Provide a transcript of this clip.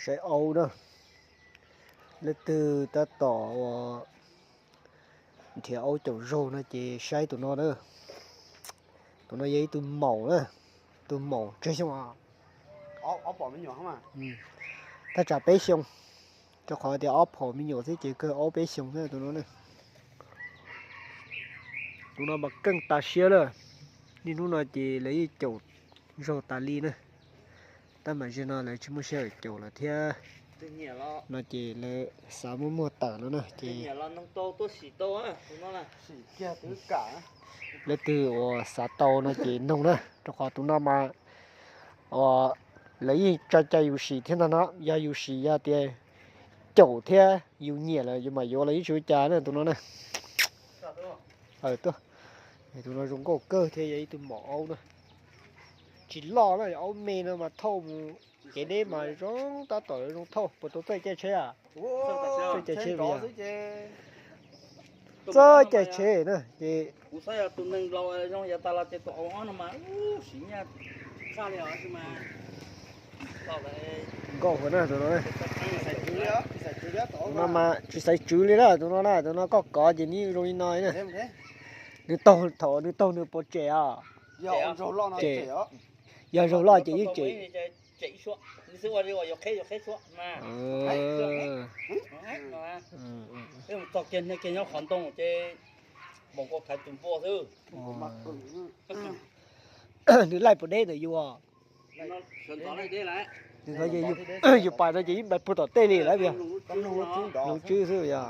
Saib aub na, leej twg tab tom uas nrhiav aub caum zaug no ces saib tus no na. Tus no yog ib tug maum na, tus maum tsawg xyoo? Thaj tsam peb xyoo, rau qhov tias ob phaum me nyuam xwb ces kawg ob peb xyoo xwb tus no na. Tus no mas keej tas siab lawm, niaj hnub no ces lawv yeej caum zaug tas li na. Tab mas zaum no lawv tsis muaj sij hawm caum lawm thiab no ces lawv xav muab muag tawm no na ces leej twg uas xav tau no ces noog na, rau qhov tus no mas lawv yeej tsa cai yus sim thiab ntag no, yog yus sim yog tias caum thiab yus nyiam lawm yus mam yuav los yeej tsis ua cas na tus no na. Tus no zoo nkauj kawg thiab yog ib tug maum aub na. Tsis loj na, aub me no mas thauj mus kev deb mas zoo tab tom zoo thauj. Puas tau txawj caij tsheb a? Txawj caij tsheb, txawj caij tsheb na ces nkauj hauv na tus no. Tus no mas tsis xaiv tswv li na, tus no na, tus no koj kov ces nws zoo li no na. Nws taug, thaum nws taug nws puas tsem os? Tsem. Yog zaug loj ces yeej tsem. Nws laij puas deb ntawm yus? Yus pais no ces yeej pais puag tom tej li lawm yog? Mloog tswb xwb yog?